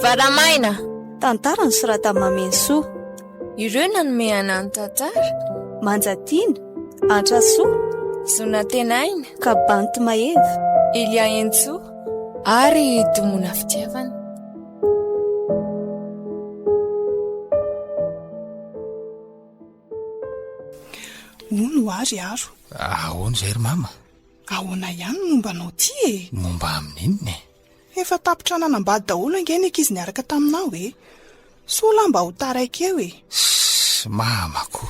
Varamaina! Tantara nosoratan'i Mamenosoa. Ireo nanome ana ny tantara. Manjatiana, Antrasoa, Zonantenaina, Kabanty Maeva, Elia Entsoa ary Domona Fitiavana. Hono ho ahy ry Aro. Ahoana izay ry mama? Ahoana ihany ny momba anao ity e? Momba amin'inona e? Efa tapitra nanambady daholo ange ny ankizy niaraka taminao e! Soa lahy mba ho taraiky eo e! Sss, mama ko!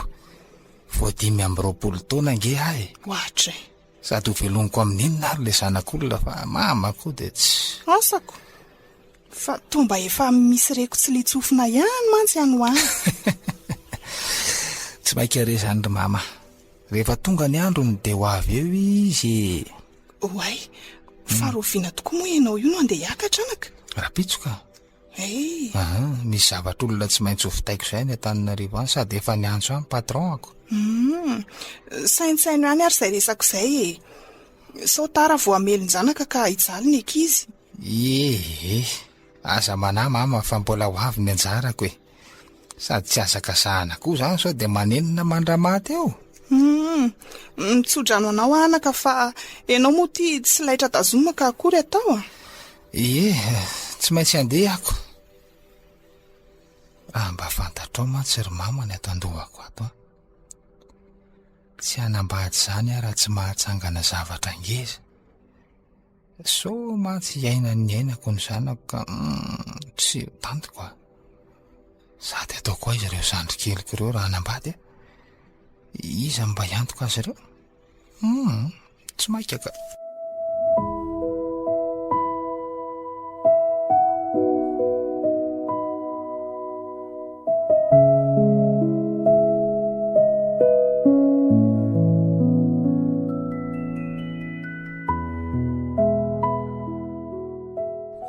Vao 25 taona ange aho e! Ohatry e! Sady ho velomiko amin'inona ary ilay zanak'olona fa mama ko dia tsy. Asako! Fa toa mba efa misy reko tsy litsofina ihany mantsy any ho any. Tsy maika re izany ry mama. Rehefa tonga ny androny dia ho avy eo izy e. Oay, fa rahoviana tokoa moa ianao io no handeha hiakatra anaka? Rahampitso ka. Hey. Aha, misy zavatr'olona tsy maintsy ho vitaiko izay any Antananarivo any sady efa niantso ahy ny patron-ako. Hum, saintsaino ihany ary izay resako izay e. Sao tara vao hamelon-janaka ka hijaly ny ankizy. Ie, aza manahy mama fa mbola ho avy ny anjarako e. Sady tsy hazakazahana koa izany sao dia manenina mandra-maty eo. Hum, mitsodrano anao aho anaka fa ianao moa ity tsy laitra tazomina ka akory atao a. Ie, tsy maintsy handeha ako. Raha mba fantatrao mantsy ry mama ny ato an-dohako ato an. Tsy hanambady izany aho raha tsy mahatsangana zavatra ngeza. Sao mantsy hiainan'ny ainako ny zanako ka mm, tsy ho tantiko a. Sady ataoko aiza ireo zandry keliko ireo raha hanambady a? Iza no mba hiantoka azy ireo? Hmm, tsy maika ka.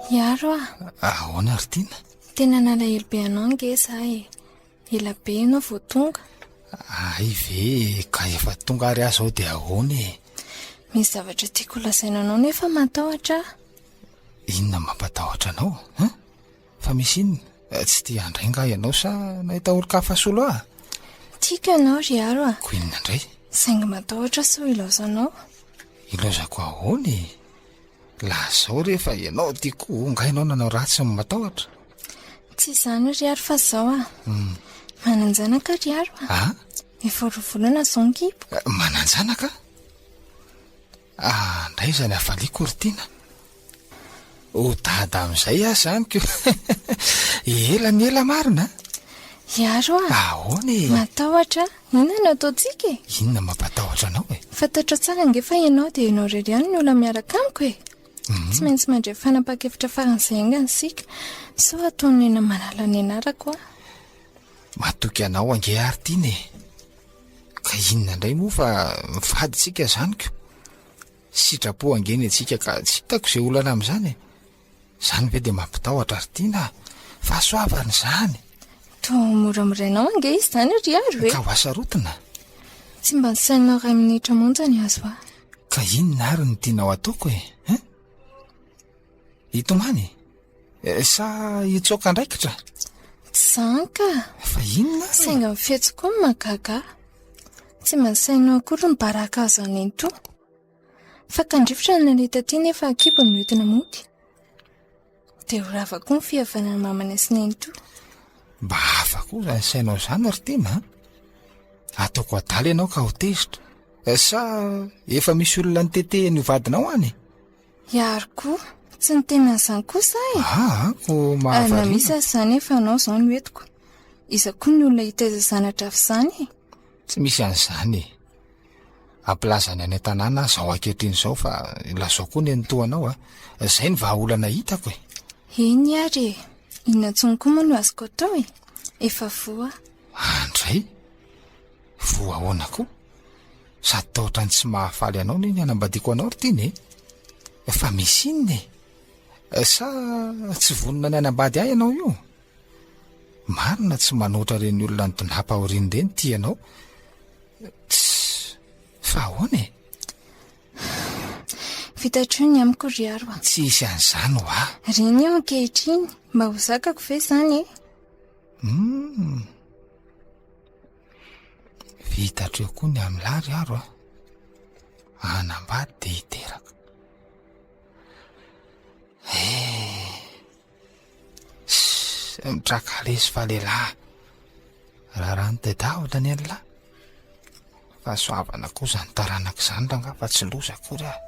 Hiaro ah. Ahoana ry Tiana? Tena nalahelo be anao ange za e. Ela be ianao vao tonga. Hay ve ka efa tonga ary aho izao dia ahoana e? Misy zavatra tiako holazaina anao nefa matahotra aho. Inona no mampatahotra anao? Hein? Fa misy inona? Tsy tia handray nga ianao sa nahita olon-kafa solo ahy? Tiako ianao ry Aro a! Ko inona indray? Saingy matahotra sao ilaozanao. Ilaozako ahoana e? Lazao re fa ianao tiako ho nga ianao nanao ratsy no matahotra? Tsy izany ry Aro fa izao a! Hmm. Manan-janaka ry Aro a! Ah? Efa roa volana izao ny kiboko. Eh, manan-janaka? Ah, ndray izany hafaliako ry Tiana. Ho dada amin'izay aho izany ko. Ela ny ela marina. Hiaro a. Ahoana e? Matahotra. Inona no ataontsika e? Inona mampatahotra anao e? Fantatrao tsara ange fa ianao dia ianao irery ihany ny olona miaraka amiko e. Mhm. Tsy maintsy mandray fanapahan-kevitra faran'izay haingana isika. Sao ataon'i Nena manala ny anarako aho. Matoky anao ange ary Tiana e. Ka inona indray moa fa mivady tsika izany ko. Sitrapo ange ny antsika ka tsy hitako izay olana amin'izany e. Izany ve dia mampitahotra ry Tiana a? Fahasoavana izany. Toa moramorainao ange izy izany ry Aro e. Ka ho asarotina. Tsy mba nisainao iray minitra monja ny azo ahy. Ka inona ary no tianao ataoko e? Hein? Hitomany? Eh, sa hitsoaka andraikitra? Tsy izany ka. Fa inona ary? Saingy ny fihetsiko koa no mahagaga ahy. Tsy mba nisainao akory ny baraka azo any nenitoa. Fakan-drivotra no naleha taty nefa kibo no entina mody. Dia ho rava koa ny fihavanan'ny mamanay sy nenitoa. Mba hafa koa izany sainao izany ry Tiana a! Ataoko adala ianao ka ho tezitra. Sa efa misy olona nitetehin'io vadinao any? Hiaro koa. Tsy niteny an'izany kosa aho e. Aa, ko mahavariana. Na misy aza izany efa anao izao no entiko. Iza koa ny olona hitaiza zana-drafy izany e? Tsy misy an'izany e. Ampilaza ny any an-tanàna aho izao ankehitriny izao fa lazao koa nenitoanao a. Izay no vahaolana hitako e. Eny ary e. Inona intsony koa moa no azoko atao e? Efa voa aho. Andray? Voa ahoana koa? Sady tahotra ny tsy mahafaly anao anie ny hanambadiako anao ry Tiana e! Fa misy inona e? Sa tsy vonona ny hanambady ahy ianao io? Marina tsy manoatra ireny olona nidonam-pahoriana ireny tia anao. Tss! Fa ahoana e? Vita hatreo ny amiko ry Aro a. Tsy hisy an'izany hoa. Reny io ankehitriny, mba ho zakako ve izany e? Hum. Vita hatreo koa ny amin'lah ry Aro a. Hanambady dia hiteraka. Eh. Sss, mitraka lesy fa lehilahy. Raharaha ny tadiavina ny an'lah. Fahasoavana koa izany taranaka izany rangahy fa tsy loza akory ah.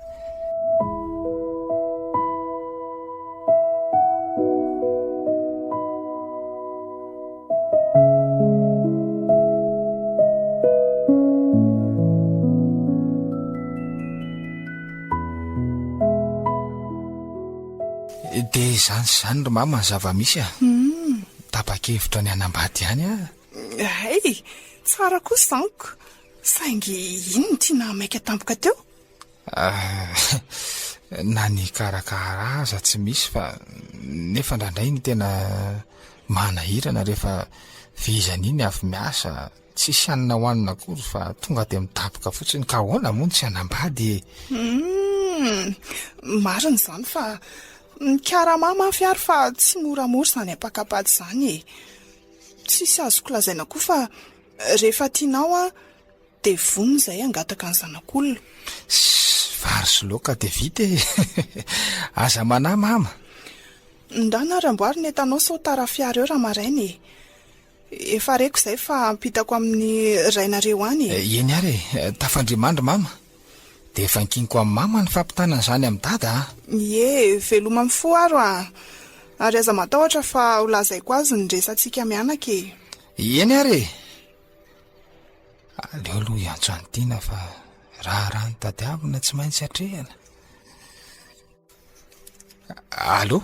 Dia izany sy izany ry mama ny zava-misy a. Hmm. Tapa-kevitra ny hanambady ihany aho. Hay, tsara kosa izany ko. Saingy inona ity nahamaika tampoka teo? Ah, na ny hikarakara aza tsy misy fa nefa indraindray ny tena manahirana rehefa vizana iny avy miasa Tsisy hanina hohanina akory fa tonga dia midaboka fotsiny ka ahoana moa no tsy hanambady e? Humm, marina izany fa mikarama mafy ary fa tsy moramora izany ampakabady izany e! Tsisy azoko lazaina koa fa rehefa tianao aho dia vonona izay hangataka ny zanak'olona. Ssss, vary sy laoka dia vita e! Aza manahy mama! Ndana ary amboary ny entanao sao tara fiara eo raha maraina e! Efa reko izay fa ampitako amin'ny rainareo any e. Eny ary e, tafandria-mandry mama. Dia efa ankiniko amin'i mama ny fampitana an'izany amin'i dada a. Ie, veloma amin'ny fo aro a. Ary aza matahotra fa ho lazaiko azy ny resatsika mianaka e. Eny ary e. Aleo aloha hiantso an'i Tiana fa raharaha ny tadiavina tsy maintsy atrehina. Allô?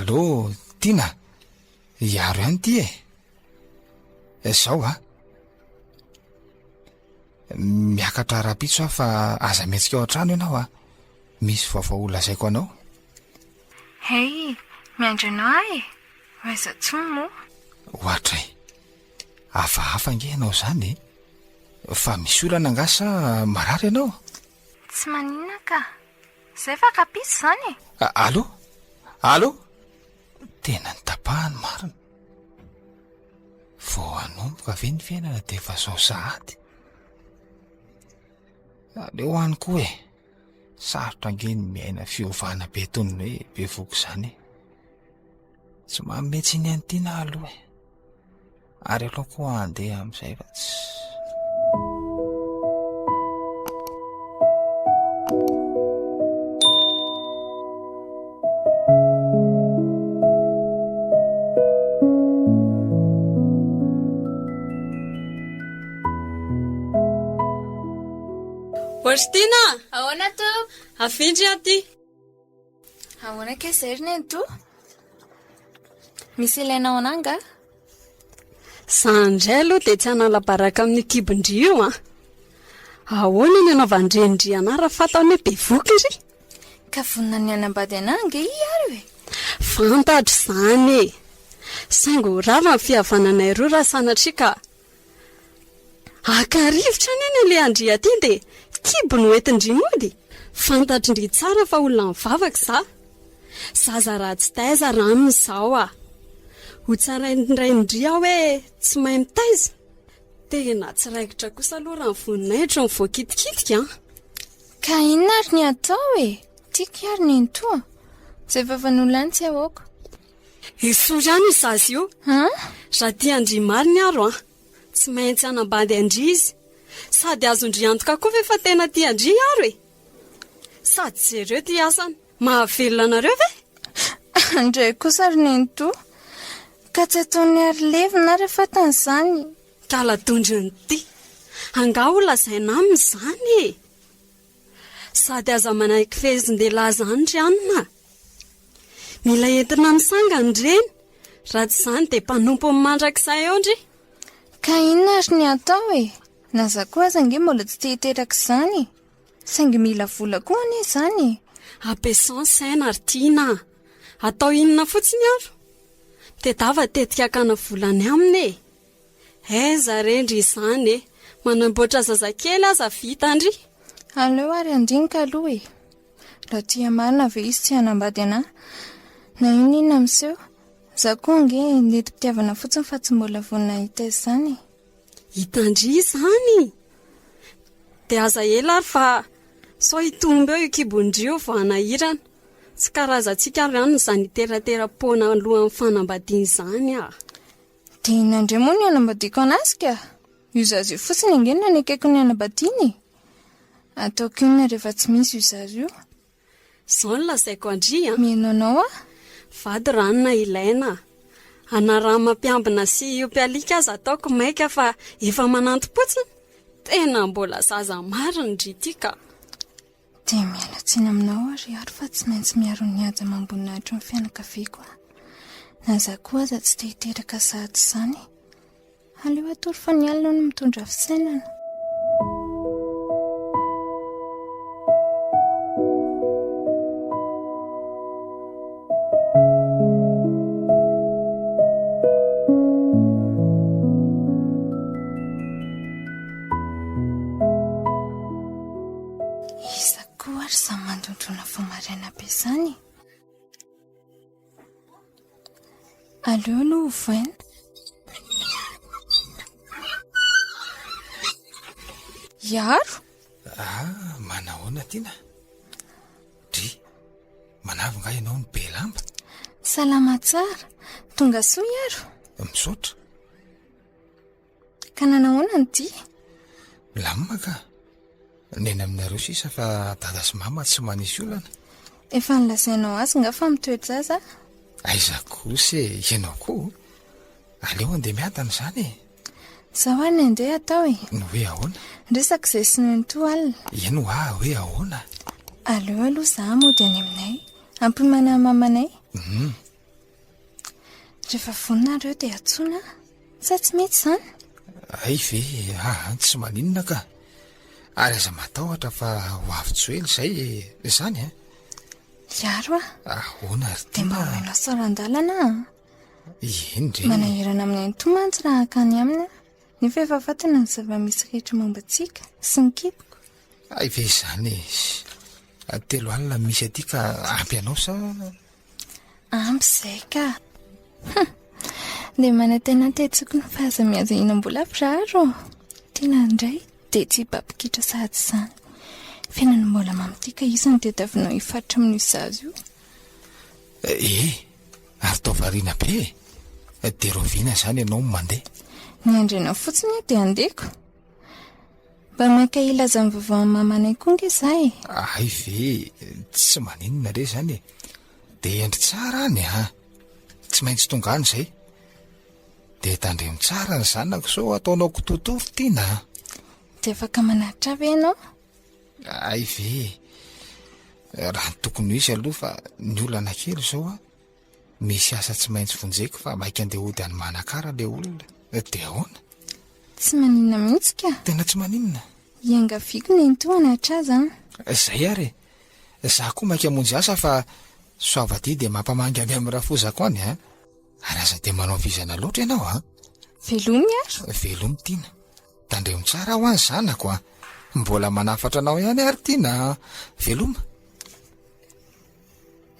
Allô, Tiana? Hiaro ihany ity e! Izao a! Miakatra rahampitso aho fa aza mihetsika ao an-trano ianao a! Misy vaovao ho lazaiko anao. Hey, miandry anao aho e! Ho aiza intsony moa? Ohatray! Hafahafa ange ianao izany e! Fa misy olana angaha sa marary ianao? Tsy maninona ka! Izay fa rahampitso izany e! Allô? Allô? Tena notapahany marina. Vao hanomboka ve ny fiainana dia efa zao sahady? Aleo any koa e. Sarotra ange ny miaina fiovana be toy ny hoe bevohoka izany e. Tsy manome tsiny an'i Tiana aloha e. Ary aleo koa handeha amin'izay fa tsy... Orstina! Ahoana tompoko? Avindry aty. Ahoana kay izay ry nenitoa? Misy ilainao anah angaha? Za indray aloha dia tsy hanala baraka amin'io kibon-dry io an! Ahoana ny anaovan-drenin-dry anah raha fantany hoe bevohoka iry? Ka vonona ny hanambady anah ange i Aro e! Fantatro izany e! Saingy ho rava ny fihavananay roa raha sanatria ka Haka rivotra anie ny alehan-dry aty dia kibo no entin-dry mody. Fantatr-dry tsara fa olona mivavaka za. Zaza ratsy taiza ranona izao ah. Ho tsarain-drain-dry aho hoe tsy mahay mitaiza. Tena tsy raikitra kosa aloha raha ny voninahitro no voakitikitika an. Ka inona ary ny atao e? Tiako ary nenitoa. Izay vavan'olona any tsy ahoako. Esory ihany io zaza io. An? Raha tia an-dry marina aro an. Tsy maintsy hanambady an-dry izy. Sady azon-dry antoka koa ve fa tena tia an-dry aro e? Sady jereo ity asany. Mahavelona anareo ve? Andray kosa ry nenitoa. Ka tsy ataon'i Harilevina ary fatany izany. Kala-dondrona ity. Angaha ho lazaina aminy izany e? Sady aza manaiky fehezin-dehilahy izany ry anona a! Mila entina misangana ireny, raha tsy izany dia mpanompony mandrakizay eo ndry. Ka inona ary ny atao e? Na za koa aza ange mbola tsy te hiteraka izany e! Saingy mila vola koa anie izany e! Ampiasao ny saina ry Tiana a! Atao inona fotsiny ary? Mitedava tetika hakana vola any aminy e! Aiza re ndry izany e! Manamboatra zazakely aza vita ndry. Aleo ary handinika aloha e! Raha tia marina ve izy tsy hanambady anah? Na inona inona miseho, za koa ange nentim-pitiavana fotsiny fa tsy mbola vonona hitaiza izany e! Hitan-dry izany! Dia aza ela ary fa sao hitombo eo io kibon-dry io vao hanahirana. Tsy karazantsika ary any izany hiteratera-poana alohan'ny fanambadiana izany ah! Dia inona indray moa ny hanambadiako an'azy ka? Io zaza io fotsiny ange no nanekeko ny hanambadiana e! Ataoko inona rehefa tsy misy io zaza io? Izao no lazaiko an-dry an! Mihaino anao aho. Vady ranona ilaina. Anarama mpiambina sy hiompy alika aza ataoko maika fa efa manantom-potsiny. Tena mbola zaza marina ndry ity ka! Dia miala tsiny aminao aho ry Aro fa tsy maintsy miaro ny haja amam-boninahitry ny fianakaviako aho. Na izaho koa aza tsy te hiteraka sahady izany. Aleo hatory fa ny alina no mitondra fisainana. Iza koa ary izany mandondrona vao maraina be izany e? Aleo aloha ovaina. Hiaro? Ah, manahoana Tiana? Dry, manavy nga ianao no be lamba? Salama tsara. Tonga soa Hiaro. Misaotra. Ka nanahoana ny dia? Milamina ka. Ny eny aminareo sisa fa dada sy mama tsy manisy olana. Efa nolazainao azy nga fa mitoe-jaza aho? Aiza kosa e, ianao koa. Aleo andeha miadana izany e. Zao ary ny andeha atao e. Ny hoe ahoana? Resaka izay sy nenitoa alina. Eny hoa, hoe ahoana? Aleo aloha za mody any aminay. Ampimana ny mamanay. Hum. Rehefa vonona nareo dia antsoina aho. Sa tsy mety izany? Hay ve, aa tsy maninona ka. Ary aza matahotra fa ho avy tsy ho ela izay e, izany e. Hiaro aho. Ahoana ry Dia mba Tiana? omenao saran-dalana aho. Eny re. Manahirana aminay intoa mantsy raha hankany aminy aho. Nefa efa fantany ny zava-misy rehetra momba antsika sy ny kiboko. Hay ve izany e. 30 misy aty ka ampy anao sa? Ampy izay ka. Hum. Dia manantena te tsokony fa aza mihaza hihinam-bola ry ô. Tiana indray dia tsy hibaby-kitra sahady izany. Fiainana mbola mamy ity ka iza no tadiavinao hifaritra amin'io zaza io? Eh, ary toa variana be e. Dia rahoviana izany ianao no mandeha? Ny andriana fotsiny aho dia handehako. Mba maika hilaza ny vaovao amin'ny mamanay koa nge za e. Hay ve, tsy maninona re izany e. Dia hendry tsara any a. Tsy maintsy tonga any izay. Dia tandremo tsara ny zanako sao ataonao kitoatoa ry Tiana a. Dia afaka manatitra ve ianao? Hay ve, raha ny tokony ho izy aloha fa ny olana kely izao a. Misy asa tsy maintsy vonjeko fa maika andeha hody any Manakara le olona. Dia ahoana? Tsy maninona mihitsy ka. Tena tsy maninona? Iangaviako nenitoa hanatitra azy an. Zay ary e. Za koa maika hamonjy asa fa Soavadia dia mampamangy any amin'ny rafozako any an. Ary aza dia manao vizana loatra ianao an. Velomy ary. Velomy Tiana. Tandremo tsara hoa ny zanako an. Mbola manafatra anao ihany ary Tiana an. Veloma.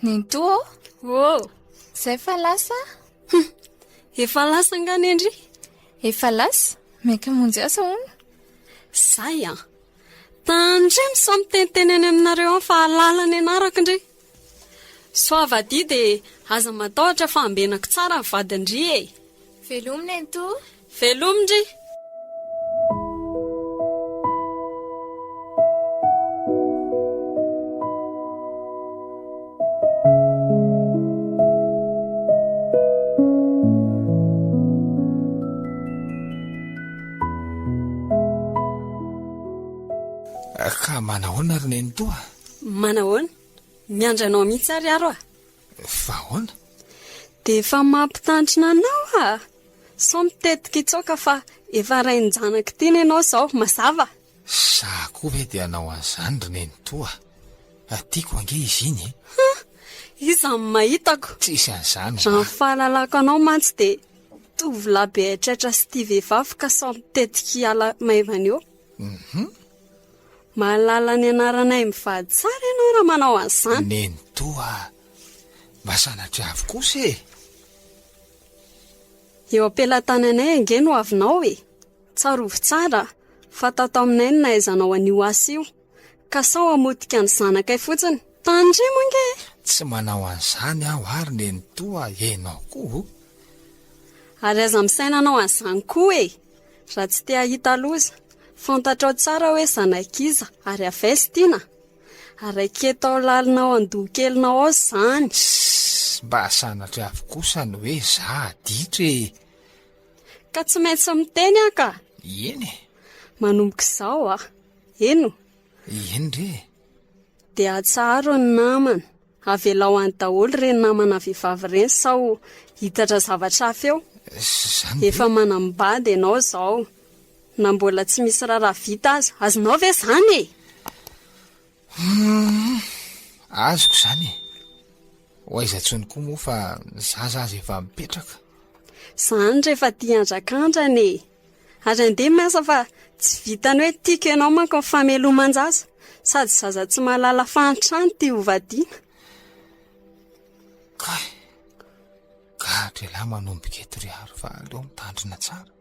Nenitoa ô! Ô! Zay fa lasa? Hum! Efa lasa angaha Nendry? Efa lasa? Maika hamonjy asa hono? Zay an! Tandremo sao miteniteny any aminareo any fa halala ny anarako ndry! Soavadia dia aza matahotra fa ambenako tsara ny vadin-dry e! Velomy Nenitoa! Velomy ndry! Ka manahoana ry nenitoa? Manahoana? Miandry anao mihitsy ary aro a! Fa ahoana? Dia efa mampitandrina anao ah! Sao mitetika hitsoaka fa efa rain-janak'i Tiana ianao izao, mazava? Za koa ve dia hanao an'izany ry nenitoa a! Tiako ange izy iny e! Hah! Iza no mahitako? Tsisy an'izany Raha ny hoa! fahalalako anao mantsy dia. Tovolahy be haitraitra sy tia vehivavy ka sao mitetika hiala maivana eo. Mhm. Mahalala ny anaranay mivady tsara ianao raha manao an'izany. Nenitoa a! Mba sanatria avy kosa e! Eo am-pelatananay ange no avinao e! Tsarovy tsara fa tato aminay no nahaizanao an'io asa io, ka sao hamotika ny zanakay fotsiny. Tandremo ange e! Tsy manao an'izany aho ary nenitoa enao koa o! Ary aza misaina hanao an'izany koa e! Raha tsy te hahita loza. Fantatrao tsara hoe zanak'iza ary avy aiza Tiana? Araiketo ao lalina ao an-doha kelinao ao izany. Tssss, mba sanatria avy kosa ny hoe za ditra e! Ka tsy maintsy miteny aho ka! Eny e! Manomboka izao aho. Heno? Eny re e! Dia atsaharo ny namana. Avelao any daholo ireny namana vehivavy ireny sao hitatra zavatra hafa eo. Izany ve? Efa manambady ianao izao. Na mbola tsy misy raharaha vita aza. Azonao ve izany e? Humm, azoko izany e. Ho aiza intsony koa moa fa ny zaza aza efa mipetraka. Izany rehefa tia handrakandrana e. Ary andeha miasa fa tsy vitan'ny hoe tiako ianao manko ny fameloman-jaza, sady zaza tsy mahalala fahantrana ity ho vadiana. Kay! Gadra elah manomboka eto ry Hary fa aleo mitandrina tsara.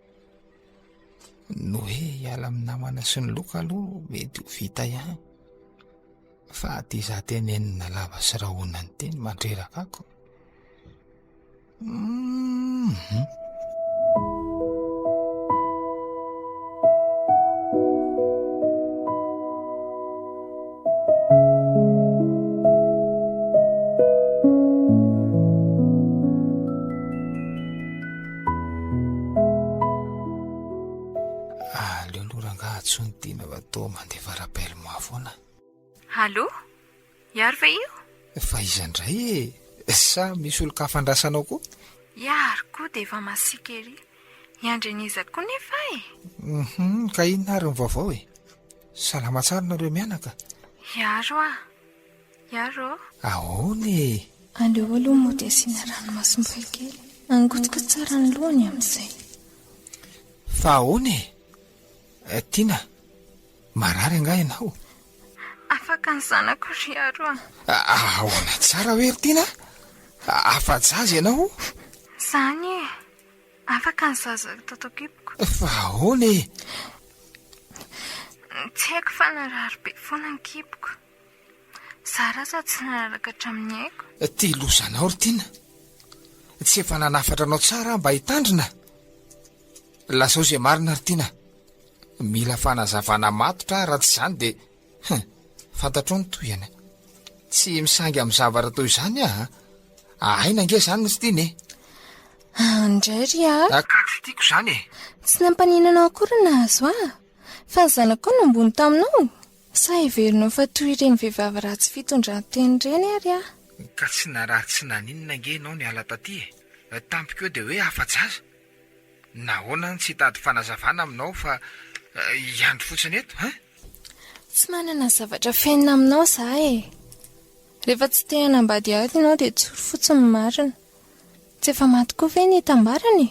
Ny hoe hiala amin'ny namana sy ny loka aloha mety ho vita ihany. Fa dia za tenenina lava sy rahona ny teny mandreraka ako. Mhm. Aleo aloha rangaha antsoiny Dina fa toa mandefa rappel moi foana. Allô? Iary ve io? Fa iza indray e? Sa misy olon-kafa andrasanao koa? Iary koa dia efa masiaka ery. Hiandry an'iza koa nefa e? Hum, ka inona ary ny vaovao e? Salama tsara nareo mianaka? Iary hoa! Iary ô! Ahoana e? Aleo aloha mody asiana ranomasom-bay kely. Angotika tsara ny lohany amin'izay. Fa ahoana e? Tiana, Marary angaha ianao? Afaka ny zanako ry Aro a! Ahoana tsara hoe ry Tiana? Afa-jaza ianao? Izany e! Afaka ny zaza tato an-kiboko. Fa ahoana e? Tsy haiko fa narary be foana ny kiboko. Zara aza tsy nararaka hatramin'ny aiko. Ty lozanao ry Tiana. Tsy efa nanafatra anao tsara aho mba hitandrina? Lazao izay marina ry Tiana. Mila fanazavana matotra aho raha tsy izany dia hum, fantatrao ny tohiny. Tsy misangy amin'ny zavatra toy izany aho a. Aina ange izany ry Tiana e. Andray ry a. Ka tsy tiako izany e. Tsy nampaninona anao akory ny nahazo ahy. Fa ny zanakao no ambony taminao. Sa heverinao fa toy ireny vehivavy ratsy fitondran-tena ireny ary aho? Ka tsy narary tsy naninona ange ianao niala taty e. Tampoka eo dia hoe afa-jaza. Nahoana no tsy hitady fanazavana aminao fa hiandry fotsiny eto hein? Tsy manana zavatra afenina aminao za e! Rehefa tsy te hanambady ahy ianao dia tsory fotsiny ny marina. Tsy efa maty koa ve ny hitambarana e?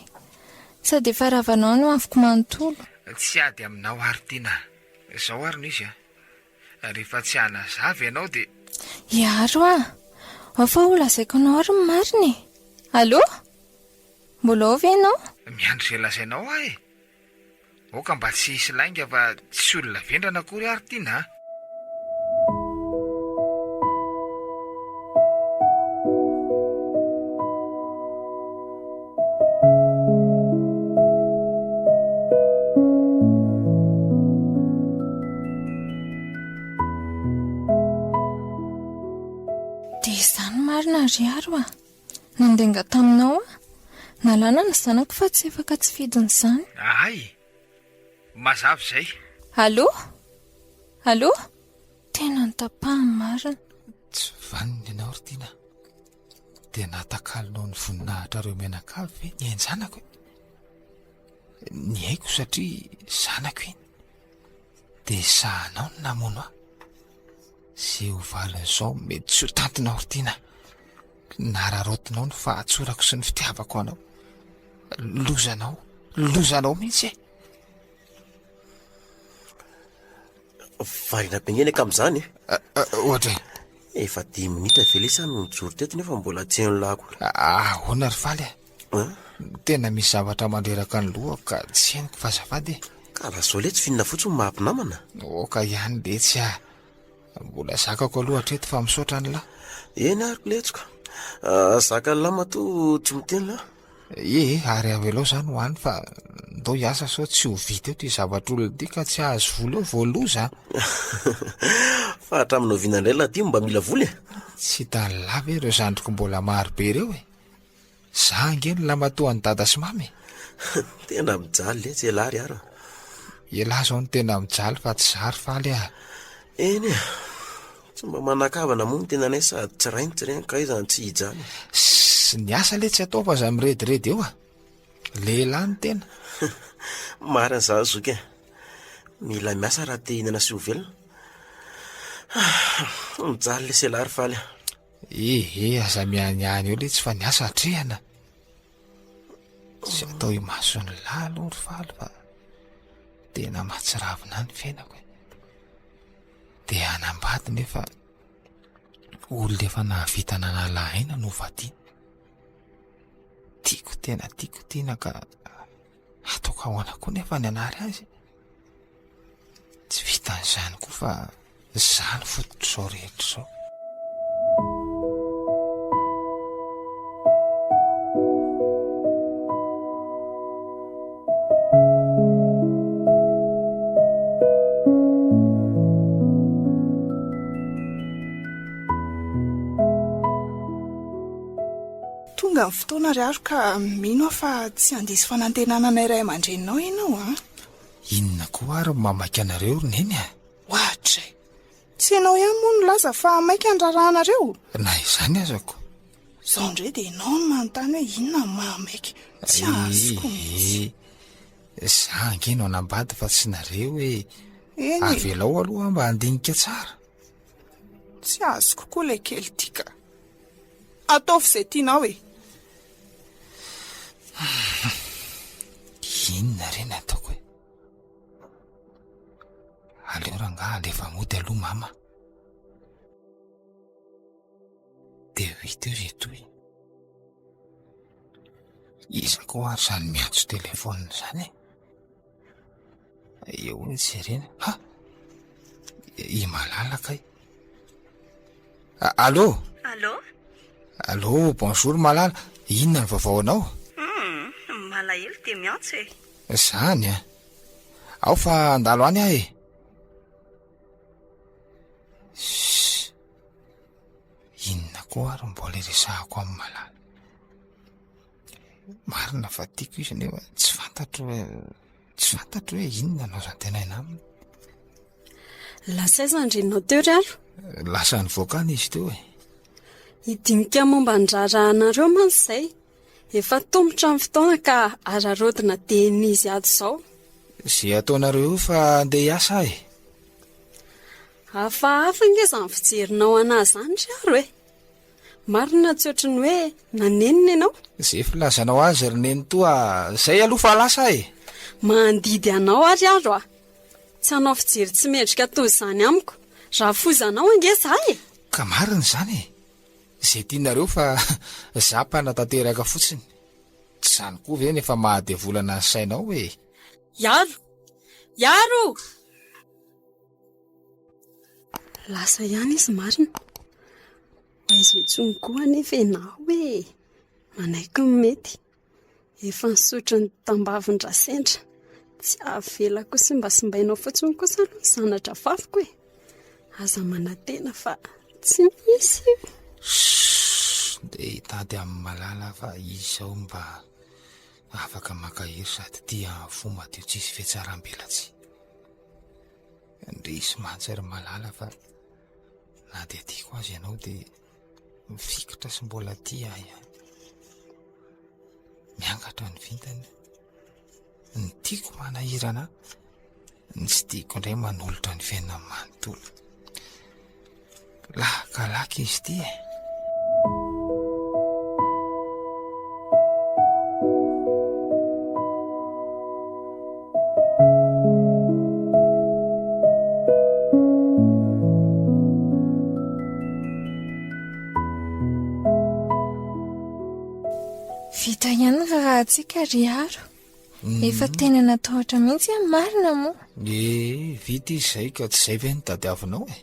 Sady efa ravanao ny hoaviko manontolo. Tsy ady aminao ary Tiana a! Izao ary no izy a! Rehefa tsy hanazava ianao dia. Hiaro aho! Ao fa ho lazaiko anao ary ny marina e! Allô? Mbola ao ve ianao? Miandry izay lazainao aho e! Aoka mba tsy hisy lainga fa tsy olona vendrana akory aho ry Tiana a! Dia izany marina ry Aro a! Nandainga taminao aho. Nalana ny zanako fa tsy afaka tsy fidiny izany. Ahay! Mazava izay. Allô? Allô? Tena notapahany marina. Tsy vanona ianao ry Tiana. Dia natakalonao ny voninahitrareo mianakavy ve ny ain-janako e? Ny aiko satria zanako iny. Dia sahanao ny namono ahy. Izay ho valin'izao mety tsy ho tantinao ry Tiana. Nararaotinao ny fahatsorako sy ny fitiavako anao. Lozanao, lozanao mihitsy e! Variana be ngene ka amin'izany e. Ohatra e. Efa dimy minitra ve lesy aho no nijoro teto nefa mbola tsy heno lako. Ahoana ry Faly a? Tena misy zavatra mandreraka ny lohako ka tsy henoko fa azafady e. Ka lazao letsy f'inona fotsiny no maha-mpinamana? Oka ihany letsy a. Mbola zakako aloha hatreto fa misaotra an'lah. Eny ary letsy ka. Zakan'lah matoa tsy miteny lah. Ie, ary avelao izany ho any fa ndao hiasa sao tsy ho vita eo ity zavatr'olona ity ka tsy hahazo vola eo vao loza a! Fa hatramin'ny oviana indray lah ity no mba mila vola e? Tsy hitan'lah ve ireo zandriko mbola maro be ireo e? Za ange no lamatoan'i dada sy mama e! Tena mijaly letsy elah ry ara. Elah zao no tena mijaly fa tsy za ry Faly a! Eny e! Tsy mba manan-kavana moa ny tenanay sady tsy rainy tsy reniko ka aiza no tsy hijaly. Sss, ny asa le tsy atao fa aza mirediredy eo a! Lehilahy ny tena. Marina izany zoky a! Mila miasa raha te hihinana sy ho velona. Mijaly lesy elah ry Faly a! Ehe, aza mihanihany eo letsy fa ny asa atrehana. Tsy atao imason'ny lahy aloha ry Faly fa tena mahatsiravina ahy ny fiainako e. Te hanambady nefa olona efa nahavita nanala aina no vadiana. Tiako tena tiako tiana ka ataoko ahoana koa nefa ny hanary azy. Tsy vitan'izany koa fa za no fototr'izao rehetra izao. Tonga ny fotoana ry Aro ka mino aho fa tsy handiso fanantenana anay ray aman-dreninao ianao an! Inona koa ary no mamaika anareo ry Neny a? Oadray! Tsy ianao ihany moa no nilaza fa maika ny raharahanareo? Na izany aza ko. Izao indray dia ianao no manontany hoe inona no mahamaika. Tsy azoko mihitsy. Ee, za ange no hanambady fa tsy nareo e. Eny e. Avelao aloha aho mba handinika tsara. Tsy azoko koa ilay kely ity ka. Ataovy izay tianao e. Inona re ny ataoko e? Aleo rangaha alefa mody aloha mama. Dia ho hita eo izay tohiny. Iza koa ary izany miantso telefaonina izany e? Eo ny jerena. Ha! I Malala kay. Allô? Allô? Allô, bonjour Malala. Inona ny vaovao anao? Hum, malahelo dia miantso e. Zany a. Ao fa handalo any aho e. Shh. Inona koa ary mbola iresahako amin'i Malala? Marina fa tiako izy nefa tsy fantatro hoe tsy fantatro hoe inona no azo antenaina aminy. Lasa aiza ny reninao teo ry Aro? Lasa nivoaka any izy teo e. Hidinika momba ny raharahanareo mantsy izay. Efa tomotra ny fotoana ka araraotina dieny izy ato izao. Izay ataonareo eo fa andeha hiasa aho e. Hafahafa ange izany fijerinao an'ahy izany ry Aro e. Marina tsy ohatry ny hoe nanenina ianao? Izay filazanao azy ry nenitoa a! Izay aloha fa lasa aho e! Mandidy anao ary Aro a! Tsy hanao fijery tsy mendrika toy izany amiko. Rafozanao ange za e! Ka marina izany e! Izay tianareo fa za mpanatanteraka fotsiny. Tsy izany koa ve no efa maha-devolana ny sainao e! Iaro! Iaro! Lasa ihany izy marina. Ho aiza intsony koa anefa ianao e! Manaiky ny mety. Efa nisotro ny tambavin-dRasendra. Tsy avelako ho simbasimbainao fotsiny kosa aloha ny zana-drahavaviko e! Aza manantena fa tsy misy io. Shhh! Ndeha hitady amin'i Malala fa izy izao mba afaka mankahery sady tia fo madio tsisy fihatsaram-belatsihy. Indrisy mantsy ry Malala fa na dia tiako aza ianao dia mifikitra sy mbola tia ahy ihany. Miangatra ny vintana. Ny tiako manahirana ahy, ny tsy tiako indray manolotra ny fiainana manontolo. Lakalaka izy ity e. hipetrahantsika ry Aro. Efa tena natahotra mihitsy aho marina moa. Ee, vita izy izay ka tsy izay ve no tadiavinao e?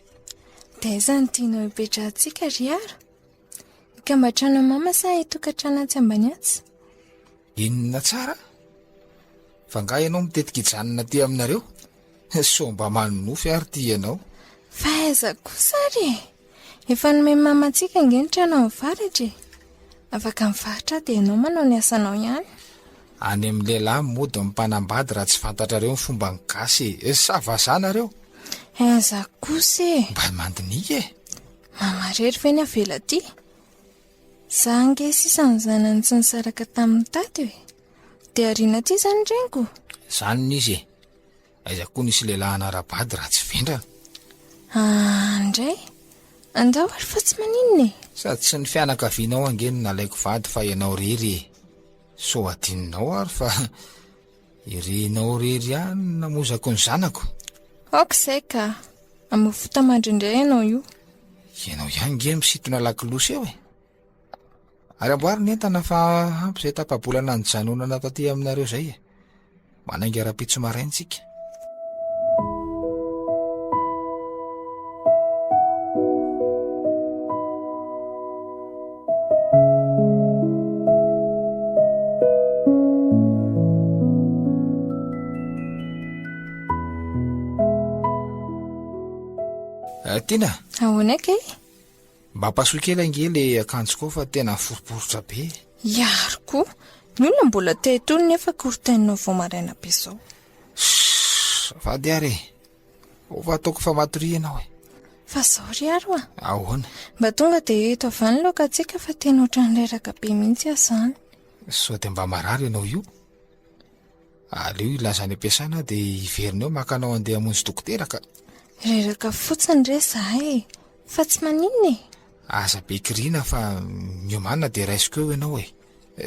Dia aiza no tianao hipetrahantsika ry Aro? Hikamban-trano amin'i mama sa hitokantrano atsy ambany atsy? Inona tsara? Fa angaha ianao mitetika hijanona aty aminareo? Sao mba manonofy ary ity ianao? Fa aiza kosa ary e? Efa nomen'i mama antsika ange ny trano ao avaratra e! Afaka mivarotra aho dia ianao manao ny asanao ihany. Any amin'ny lehilahy mody ny mpanambady raha tsy fantatrareo ny fomban'ny gasy e! Sa vazaha nareo? Aiza kosa e! Mba mandinika e! Mama irery ve ny avela aty? Za ange sisa ny zanany tsy nisaraka tamin'ny tato e! Dia ariana aty izany reniko? Izany ny izy e! Aiza koa nisy lehilahy hanara-bady raha tsy vendrana? Ah, ndray! Andao ary fa tsy maninona e! Sady tsy ny fianakavianao ange no nalaiko vady fa ianao irery e! Sao adinonao ary fa irenao irery ihany no namozako ny zanako. Aoka izay ka! Hamoa fota-mandry indray ianao io. Ianao ihany nge misintona lakolosy eo e! Ary amboary ny entana fa ampy izay tapa-bolana nijanonana taty aminareo izay e! Manainga rahampitso maraina tsika. Eh, Tiana. Ahoana kay? Mba pasoy kely ange le akanjoko ao fa tena miforiporitra be. Iary koa, ny olona mbola te hitony nefa korotainao vao maraina be zao. Shhh, azafady ary e. Ao fa ataoko fa matoria ianao e. Fa zao ry Aro a. Ahoana? Mba tonga dia eto avy any laokantsika fa tena ohatran'ny reraka be mihitsy aho izany. Sao dia mba marary ianao io? Aleo hilaza any am-piasana aho dia hiverina eo maka anao handeha hamonjy dokotera ka. Reraka fotsiny re izahay e! Fa tsy maninona e! Aza be kiriana fa miomàna dia raisiko eo ianao e!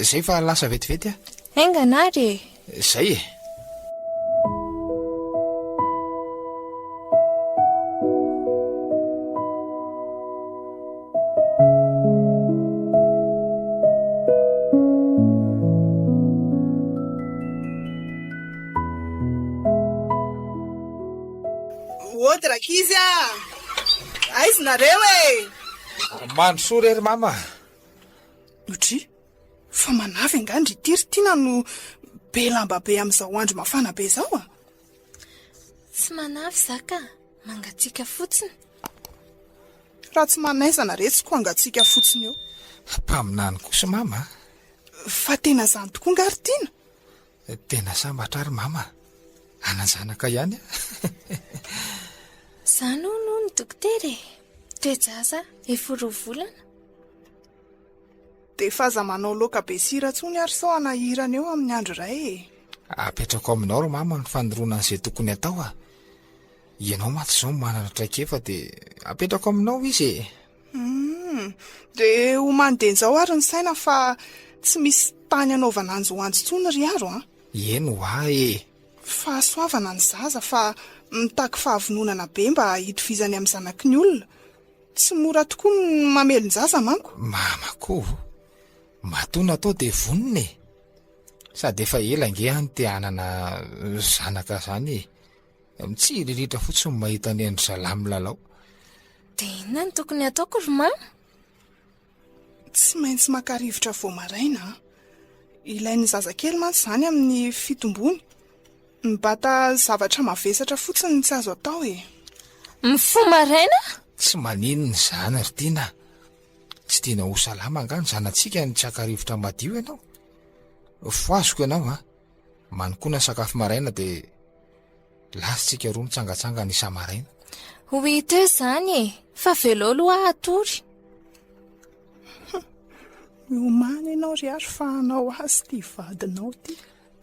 Zay fa lasa vetivety aho. Haingana ary e! Zay e! Ody rankizy a! Aiza nareo e? Mandrosoa re ry mama. Ndry, fa manavy angaha ndry ity ry Tiana no be lamba be amin'izao andro mafana be izao a? Tsy manavy za ka, mangatsiaka fotsiny. Raha tsy manaizana re tsy ko hangatsiaka fotsiny eo. Mpaminany kosa mama a! Fa tena izany tokoa nga ry Tiana? Tena sambatra ary mama a! Hanan-janaka ihany aho. Izany hono hono dokotera e! Toe-jaza efa ho roa volana. Dia efa aza manao laoka be sira intsony ary sao hanahirana eo amin'ny andro iray e! Apetrako aminao ry mama ny fanoroana an'izay tokony atao a! Ianao mantsy izao manana traikefa dia apetrako aminao izy e! Humm! Dia omano dieny izao ary ny saina fa tsy misy tany hanaovana anjoanjo intsony ry Aro a! Eny hoa e! Fahasoavana ny zaza fa mitaky fahavononana be mba hitovizany amin'ny zanaky ny olona. Tsy mora tokoa ny mamelon-jaza manko. Mama koa o! Matoa natao dia vonona e! Sady efa ela ange aho no te hanana zanaka izany e! Mitsiriritra fotsiny mahita ny an-dry zalahy milalao. Dia inona no tokony hataoko ry mama? Tsy maintsy maka rivotra vao maraina an! Ilain'ny zazakely mantsy izany amin'ny fitombony. Mibata zavatra mavesatra fotsiny no tsy azo atao e! Mifoha maraina? Tsy maninona izany ry Tiana a! Tsy tianao ho salama angaha ny zanatsika no tsy haka rivotra madio ianao? Fohaziko ianao an! Manokona sakafo maraina dia lasa tsika roa mitsangatsangana isa-maraina. Ho hita eo izany e! Fa velao aloha aho hatory. Miomàna ianao ry Aro fa hanao azy ity vadinao ity.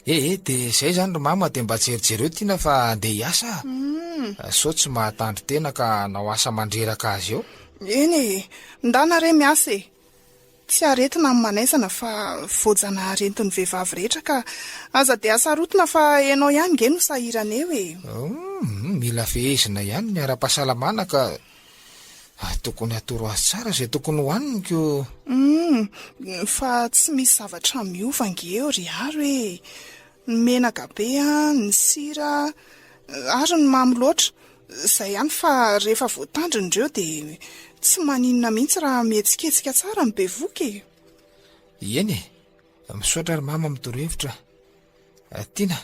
Eh eh, dia izay izany ry mama dia mba jerijereo Tiana fa andeha hiasa aho. Sao tsy mahatandry tena ka hanao asa mandreraka azy eo. Eny e, ndana re miasa e! Tsy aretina ny manaizana fa voajanahary entin'ny vehivavy rehetra ka aza dia asarotina fa ianao ihany nge no sahirana eo e! Humm, mila fehezina ihany ny ara-pahasalamana ka. Tokony atoro azy tsara izay tokony hohaniny ko. Humm, fa tsy misy zavatra miova ange eo ry Aro e! Ny menaka be an, ny sira, ary ny mamy loatra. Izay ihany fa rehefa voatandrina ireo dia tsy maninona mihitsy raha mihetsiketsika tsara ny bevohoka e! Eny e! Misaotra ry mama amin'ny torohevitra. Tiana,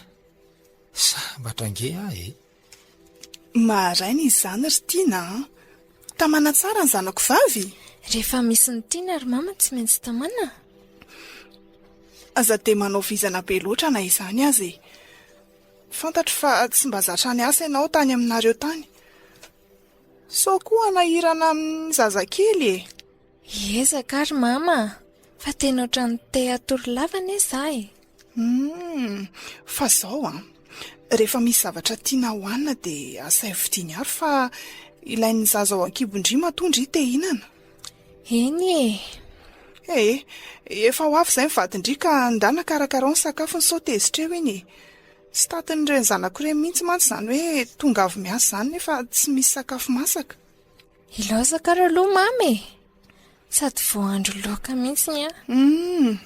sambatra ange aho e! Maraina izany ry Tiana an! Tamana tsara ny zanako vavy? Rehefa misy ny tiana ry mama tsy maintsy tamana. Aza dia manao vizana be loatra na izany aza e! Fantatro fa tsy mba zatra niasa ianao tany aminareo tany. Sao koa hanahirana amin'ny zazakely e! Hiezaka ary mama a! Fa tena ohatran'ny te hatory lava anie za e! Humm, fa zao an, rehefa misy zavatra tiana hohanina dia asaivo vidiany ary fa ilain'ny zaza ao an-kibon-dry matoa ndry te hihinana. Eny e! Ee, efa ho avy izay ny vadin-dry ka ndana karakarao ny sakafony sao tezitra eo iny e! Tsy tatin'ireny zanako ireny mihitsy mantsy izany hoe tonga avy miasa izany nefa tsy misy sakafo masaka. Ilaozako ary aloha mama e! Sady voahandro laoka mihitsy ny ahy. Humm!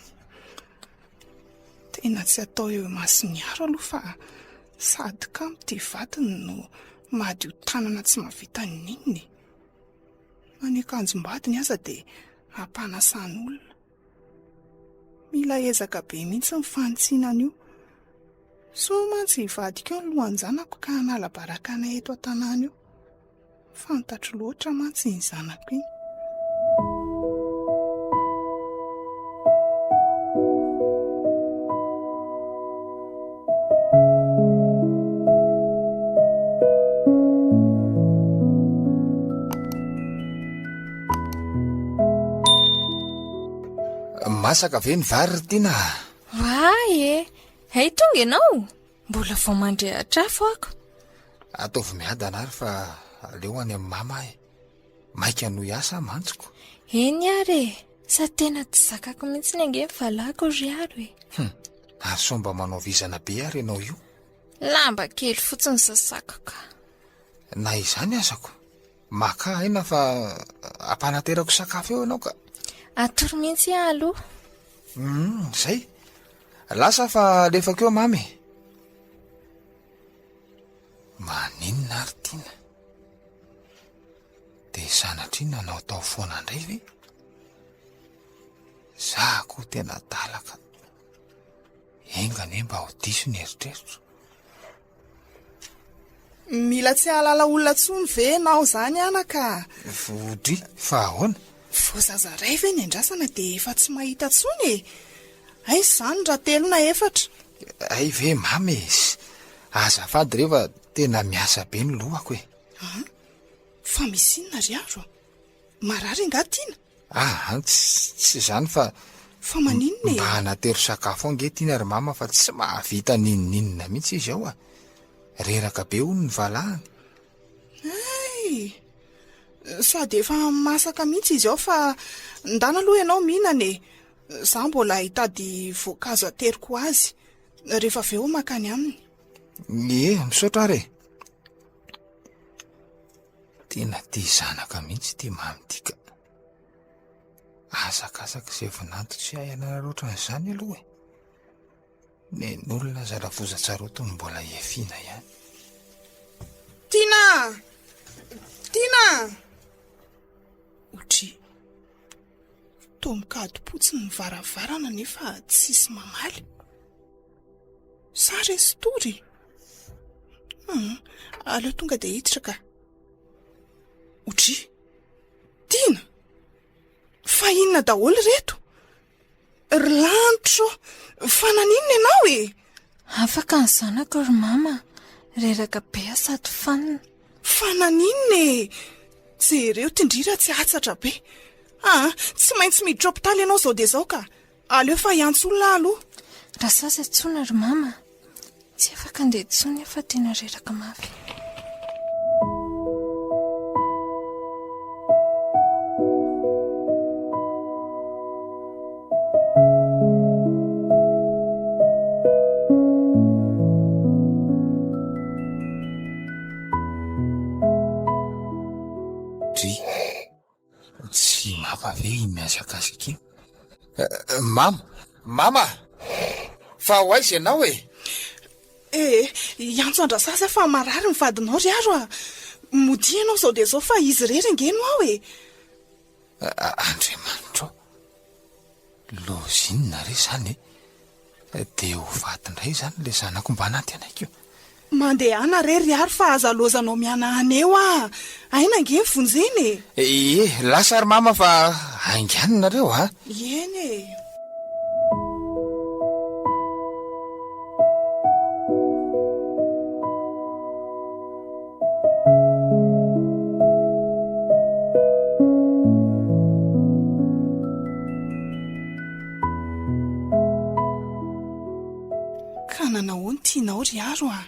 Tena tsy atao eo imason'i Aro aloha fa sady kamo ity vadiny no madio tanana tsy mahavita n'inona e! Na ny akanjom-badiny aza dia ampanasan'olona. Mila ezaka be mihitsy ny fanitsiana an'io. Soa mantsy hivadika eo ny lohan-janako ka hanala baraka anay eto an-tanàna eo. Fantatro loatra mantsy iny zanako iny. Masaka ve ny vary ry Tiana a? Oay e! Hay tonga ianao? Mbola vao mandrehitra afo ako. Ataovy miadana ary fa aleo any amin'ny mama aho e. Maika hanohy asa aho mantsiko. Eny ary e! Sa tena tsy zakako mihitsy ange ny valako ry Aro e. Hum, ary sao mba manao vizana be ary ianao io? Lamba kely fotsiny sasako ka. Na izany azako, makà aina fa ampanaterako sakafo eo ianao ka. Atory mihitsy aho aloha. Hum, izay. Lasa fa alefako eo mamy e. Maninona ary Tiana? Dia sanatria nanao tao foana indray ve? Za koa tena adala ka. Enga anie mba ho diso ny eritreritro. Mila tsy hahalala olona intsony ve ianao izany anaka? Vodry, fa ahoana? Vao zaza iray ve ny andrasana dia efa tsy mahita intsony e? Aiza izany raha telo na efatra? Hay ve mamy e! Azafady re fa tena miasa be ny lohako e! An? Fa misy inona ry Aro a? Marary angaha Tiana? Aa, tsy izany fa. Fa maninona e? Mba hanatero sakafo ange Tiana ry mama fa tsy mahavita n'inon'inona mihitsy izy ao a! Reraka be hono ny valahany. Hay! Sady efa masaka mihitsy izy ao fa ndana aloha ianao mihinana e! Za mbola hitady voankazo ateriko ho azy rehefa avy eo mankany aminy. Ie, misaotra ary e! Tena tia zanaka mihitsy ity mamy ity ka. Asakasaka izay vinanto tsy hay hanararaotra an'izany aloha e. Nen'olona aza ravoza-tsarotiny mbola hiafiana ihany. Tiana! Tiana! Otri. Toa mikado-potsiny ny varavarana nefa tsisy mamaly. Sa resin-tory? Hum, aleo tonga dia hiditra ka. Otri. Tiana! Fa inona daholo ireto? Ry lanitra ô! Fa naninona ianao e? Afaka ny zanako ry mama, reraka be aho sady fanina. Fa naninona e? Jereo ty ndry raha tsy hatsatra be. Aa, tsy maintsy miditra hopitaly ianao izao dia izao ka. Aleo fa hiantso olona aho aloha. Rasazy antsoina ry mama. Tsy afaka handeha intsony aho fa tena reraka mafy. Dry. Mama ve iny mihazakazaka iny? Mama! Mama! Fa ho aiza ianao e? Eh, hiantso an-dRasazy aho fa marary ny vadinao ry Aro a! Modia ianao izao dia izao fa izy irery ange no ao e! Andriamanitra ô! Loza inona re izany e? Dia ho faty indray izany ilay zanako mba nantenaiko. Mandehana re ry Aro fa aza lozanao mihanahana eo ah! Aina ange ny vonjena e! Ie, lasa ry mama fa haingano nareo a! Eny e! Ka nanahoana tianao ry Aro a?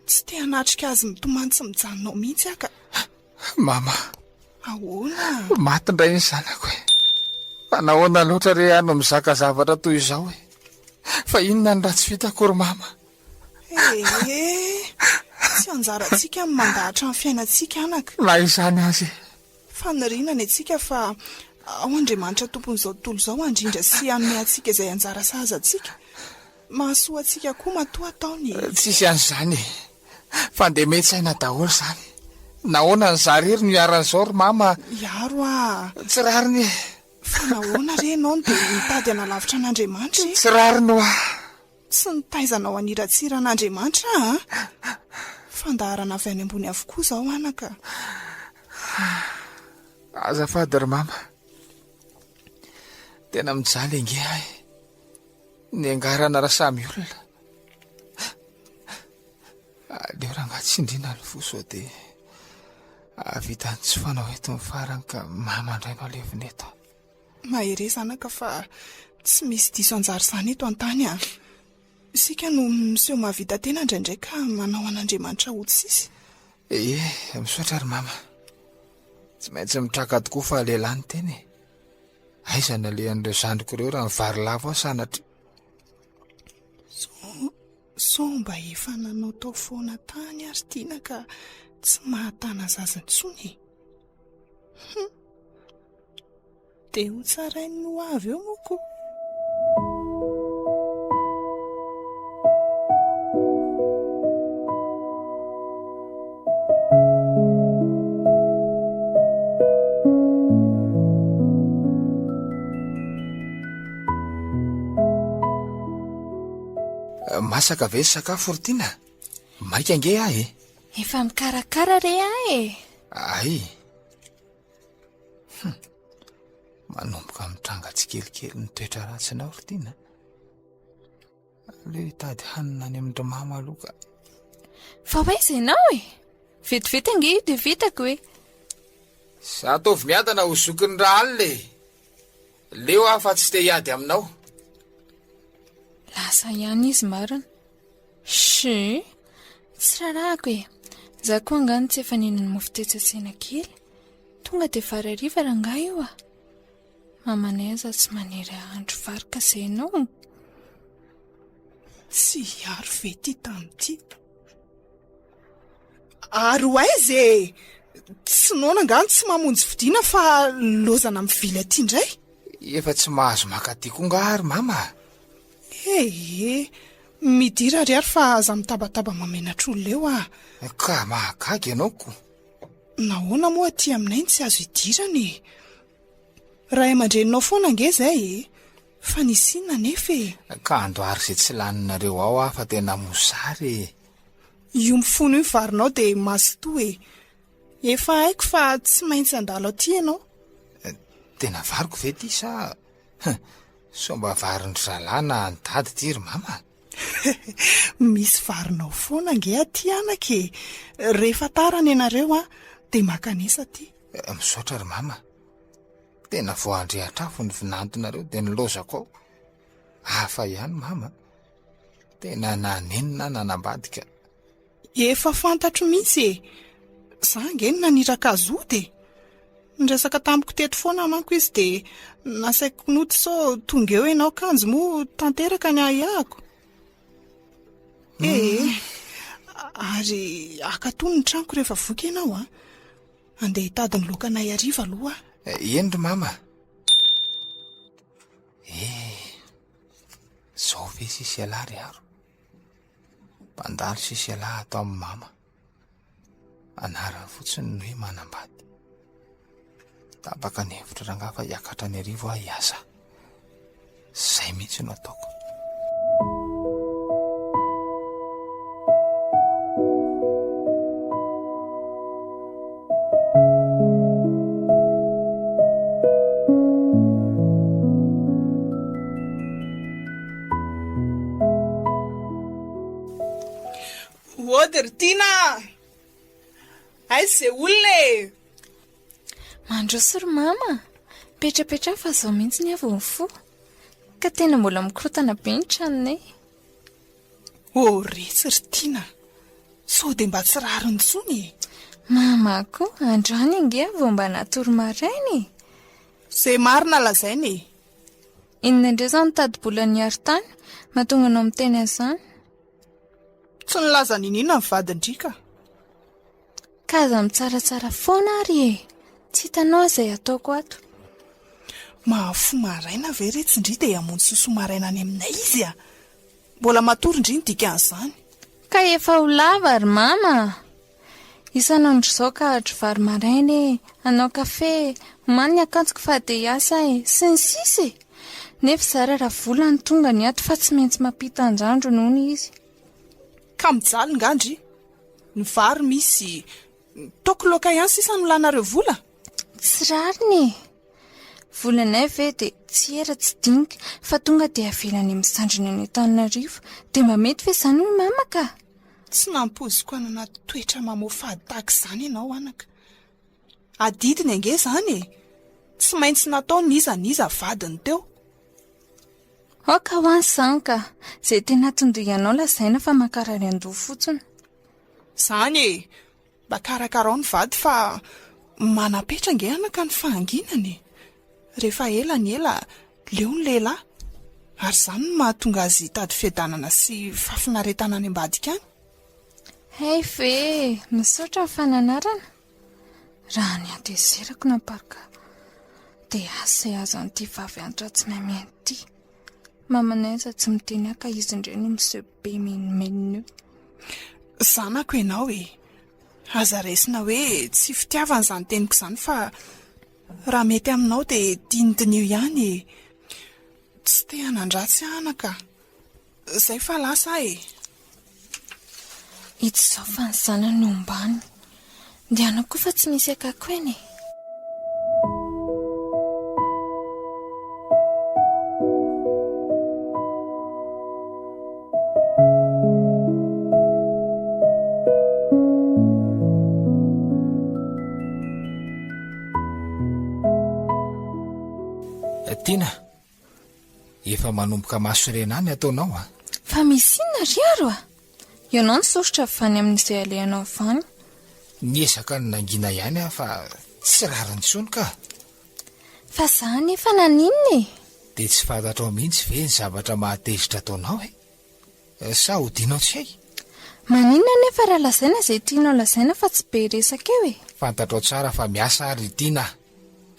Tsy te hanatrika azy mitomany tsy mijanona ao mihitsy aho ka. Mama. Ahoana? Maty indray ny zanako e. Fa nahoana loatra re aho no mizaka zavatra toy izao e? Fa inona ny ratsy vitako ry mama? Ee, tsy anjarantsika ny mandahatra ny fiainantsika anaka. Na izany aza e. Faniriana ny antsika fa ao Andriamanitra Tompon'izao tontolo izao handrindra sy hanome antsika izay anjara sahaza antsika. Mahasoa antsika koa matoa ataony e. Tsisy an'izany e. Fandemen-tsaina daholo izany. Nahoana ny za irery no iharan'izao ry mama? Hiaro aho. Tsy rariny e. Fa nahoana re ianao no dia mitady hanalavitra an'Andriamanitra e? Tsy rariny hoa. Tsy nitaizanao haniratsira an'Andriamanitra aho an! Fandaharana avy any ambony avokoa izao anaka. Azafady ry mama. Tena mijaly ange aho e. Niangarana raha samy olona. Aleo rangahy tsindriana ny fo sao dia hahavita ny tsy fanao eto ny farany ka mama indray no alevina eto. Mahereza anaka fa tsy misy diso anjara izany eto an-tany a! Isika no miseho mahavita tena indraindray ka manao an'Andriamanitra ho tsisy. Ie, misaotra ry mama. Tsy maintsy mitraka tokoa fa lehilahy ny tena e. Aiza ny alehan'ireo zandriko ireo raha mivary lavo aho sanatria. Sao, sao mba efa nanao tao foana tany ary Tiana ka tsy mahatana zaza intsony e. Hum. Dia ho tsarain'ny ho avy eo moa ko. Masaka ve ny sakafo ry Tiana? Maika ange aho e! Efa mikarakara re aho e! Ay! Hum! Manomboka mitranga tsikelikely ny toetra ratsinao ry Tiana. Aleo hitady hanina any amin-dry mama aloha ka. Fa ho aiza ianao e? Vetivety ange io dia vitako e. Za ataovy miadana ho zokin'ny Rahalina e. Leo aho fa tsy te hiady aminao. Lasa ihany izy marina. Chut! Tsy rarahako e. Za koa angaha no tsy efa nihinana mofo tetsy an-tsena kely. Tonga dia vary hariva rangahy io a. Mamanay aza tsy manery hahandro vary ka izay ianao. Tsy hiaro ve ity tany ity? Ary ho aiza e? Tsy noana angaha no tsy mamonjy fodiana fa lozana mivily aty indray? Efa tsy mahazo maka aty koa angaha ry mama? Ee, midira ary ary fa aza mitabataba mamenatr'olona eo ah. Ka mahagaga ianao ko. Nahoana moa aty aminay no tsy azo idirana e? Ray aman-dreninao foana ange izay e! Fa nisy inona anefa e? Ka andoary izay tsy laninareo ao aho fa tena mosary e! Io mifono io ny varinao dia mazotoa e! Efa haiko fa tsy maintsy handalo aty ianao. Tena variko ve ity sa sao mba varin-dry zalahy na an'i dada ity ry mama? Misy varinao foana ange aty anaka e! Rehefa tara ny anareo an, dia mankanesa aty. Misaotra ry mama. Tena voandrehatra afo ny vinantonareo dia nilaozako ao. Hafa ihany mama. Tena nanenina aho nanambadika. Efa fantatro mihitsy e! Za ange no naniraka azy hody e! Niresaka tamiko teto foana manko izy dia nasaiko nody sao tonga eo ianao kanjo moa tanteraka ny ahiahiko. Ee, ary akatony ny tranoko rehefa voky ianao an! Andeha hitady ny laokanay hariva aloha aho. Eny ry mama. Eh, zao ve sisy ialahy ry Aro? Mpandalo sisy ialahy ato amin'ny mama. Anarany fotsiny ny hoe manambady. Tapaka ny hevitra rangahy fa hiakatra any Arivo aho hiasa. Zay mihitsy no ataoko. Ody ry Tiana a! Aiza izay olona e? Mandroso ry mama a! Petrapetraho fa izao mihitsy ny ahy vao mifoha. Ka tena mbola mikorontana be ny tranonay. Oh retsy ry Tiana a! Sao dia mba tsy rariny intsony e? Mama koa, androany ange aho vao mba natory maraina e! Izay marina lazaina e! Inona indray izany mitady-bola niaro tany mahatonga anao miteny an'izany? Tsy nilaza n'inona ny vadin-dry ka. Ka aza mitsaratsara foana ary e! Tsy hitanao izay ataoko ato. Mahafoha maraina ve retsy ndry dia hamonjy sosoa maraina any aminay izy a! Mbola matory ndry ny dikan'izany. Ka efa ho lava ry mama a! Isan'andro izao ka hadro vary maraina e, hanao kafe e, omany ny akanjoko fa handeha hiasa e, sy ny sisa e! Nefa zara raha vola no tonga ny ato fa tsy maintsy mampita an-jandriny hono izy. Ka mijaly nga ndry? Ny vary misy, ny toaka loaka ihany sisa no ilanareo vola? Tsy rariny e! Volanay ve dia tsy era tsy dinika fa tonga dia avela any amin'ny zandriny any Antananarivo dia mba mety ve izany hoy mama ka? Tsy nampoiziko hanana toetra mamoafady tahaka izany ianao anaka. Adidiny ange izany e! Tsy maintsy natao n'iza n'iza vadiny teo. Aoka ho any izany ka! Izay tena tondohianao lazaina fa mankarary an-doha fotsiny. Izany e! Mba karakarao ny vady fa manam-petra ange anaka ny fahanginana e! Rehefa ela ny ela, leo ny lehilahy. Ary izany no mahatonga azy hitady fiadanana sy fahafinaretana any ambadika any. Hay ve e! Misaotra ny fananarana. Raha ny hatezerako namparika dia asa izay azo an'ity vavy antitra tsy mahay mihaino ity. Mamanay aza tsy miteny ahy ka izy indray no miseho be menomenona eo. Zanako ianao e! Aza raisina hoe tsy fitiavana izany teniko izany fa raha mety aminao dia dinidiniho ihany e! Tsy te hanan-dratsy aho anaka a! Zay fa lasa aho e! Itsy izao fa ny zanany no ombany. Ndehana koa fa tsy misy akako eny e! Tiana, Efa manomboka mahasorena ahy ny ataonao a! Fa misy inona ry Aro a? Ianao no soritra avy any amin'izay alehanao avy any. Niezaka ny nangina ihany aho fa tsy rariny intsony ka! Fa za anefa naninona e? Dia tsy fantatrao mihitsy ve ny zavatra mahatezitra ataonao e? Sa odianao tsy hay? Maninona anefa raha lazaina izay tianao lazaina fa tsy be resaka eo e? Fantatrao tsara fa miasa aho ry Tiana a!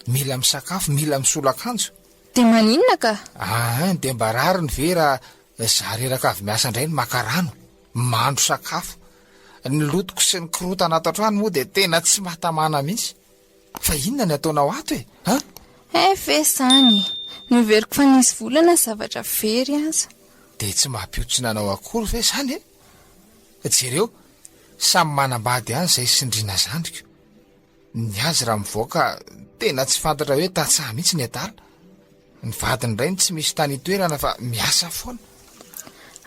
Mila misakafo, mila misolo akanjo. Dia maninona ka? Aa, dia mba rariny ve raha za reraka avy miasa indray no maka rano, mandro sakafo. Ny lotoko sy ny korontana ato an-trano moa dia tena tsy mahatamana mihitsy. Fa inona ny ataonao ato e? An? Hay ve izany e! Noheveriko fa nisy vola na zavatra very aza. Dia tsy mampihontsina anao akory ve izany e? Jereo, samy manambady any izay sy ndry na zandriko. Ny azy raha mivoaka tena tsy fantatra hoe tantsaha mihitsy ny adala. Ny vadiny indray no tsy misy tany itoerana fa miasa foana.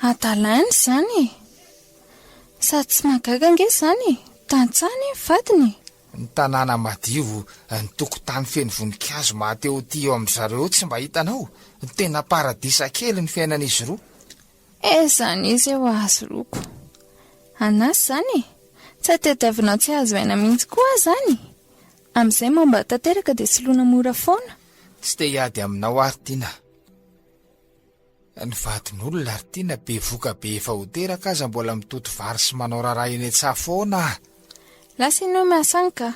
Adalana izany e! Sady tsy mahagaga ange izany e! Tantsaha anie ny vadiny e! Ny tanàna madio, ny tokotany feno voninkazo maha-te ho tia eo amin-dry zareo eo tsy mba hitanao? Tena paradisa kely ny fiainan'izy roa. Aiza anie izay ho azo loko. An'asa izany e! Tsy tadiavinao tsy azo aina mihitsy koa aho izany? Amin'izay momba tanteraka dia soloina mora foana. Tsy te hiady aminao aho ry Tiana. Ny vadin'olona ry Tiana bevoka be efa ho teraka aza mbola mitoto vary sy manao raharaha eny an-tsaha foana ah! Lasa ianao miasa any ka!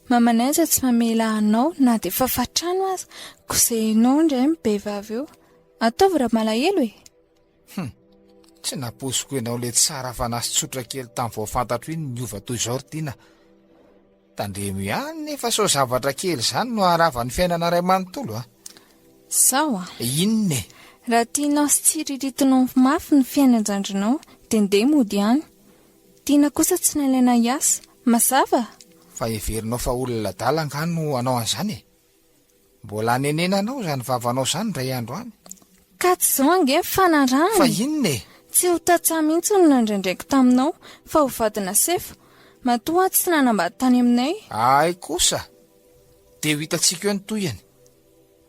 Mamanay aza tsy mamela anao na dia fafa-trano aza, kosehinao indray ny behivavy eo. Ataovy raha malahelo e! Hum! Tsy nampoiziko ianao ilay tsara fanahy sy tsotra kely tamin'ny vao fantatro iny niova toy izao ry Tiana. Tandremo ihany nefa sao zavatra kely izany no haharava ny fiainana iray manontolo a! Sao a! Inona e? Raha tianao sy tsiriritinao mafy ny fiainan-jandrinao dia ndeha mody any. Tiana kosa tsy nalaina hiasa. Mazava? Fa heverinao fa olona adala angaha no hanao an'izany e? Mbola hanenenanao izany vavanao izany indray andro any. Ka tsy izao ange ny fanarahana Fa e! inona e? Tsy ho tantsaha mihitsy no nandrandraiko taminao fa ho vadina sefo. Matoa aho tsy nanambady tany aminay. Hay kosa! Dia ho hitantsika eo ny tohiny.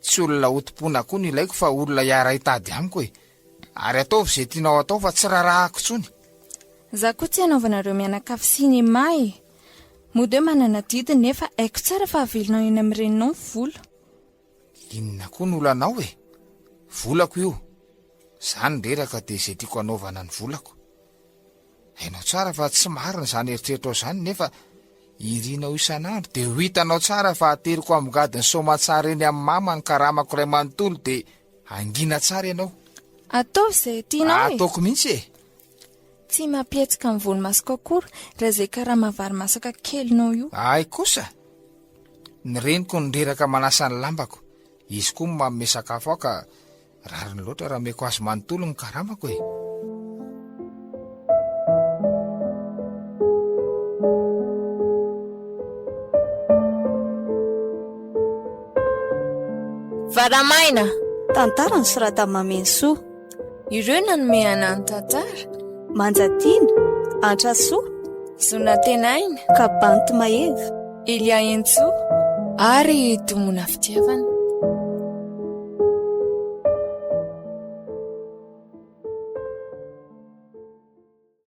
Tsy olona hotompoina koa no ilaiko fa olona hiara-hitady amiko e! Ary ataovy izay tianao atao fa tsy rarahako intsony. Za koa tsy hanaovanareo mianakavy cinéma e! Mody hoe manana adidy nefa haiko tsara fa avelinao eny amin'ny reninao ny vola. Inona koa no olanao e? Volako io. Za no reraka dia izay tiako hanaovana ny volako. Hainao tsara fa tsy marina izany eritreritrao izany nefa irinao isan'andro dia ho hitanao tsara fa ateriko ambongadiny soamantsara eny amin'ny mama ny karamako iray manontolo dia hangina tsara ianao. Ataovy izay tianao e! Ataoko mihitsy e! Tsy mampihetsika ny volomasoko akory raha izay karama vary masaka kelinao io. Hay kosa! Ny reniko no reraka manasa ny lambako, izy koa no manome sakafo ahy ka Rariny loatra raha omeko azy manontolo ny karamako e. Varamaina! Tantara nosoratan'i Mamenosoa. Ireo nanome anà ny tantara. Manjatiana, Antrasoa. Zonantenaina. Kabanty Maeva. Elia Entsoa ary Domona Fitiavana.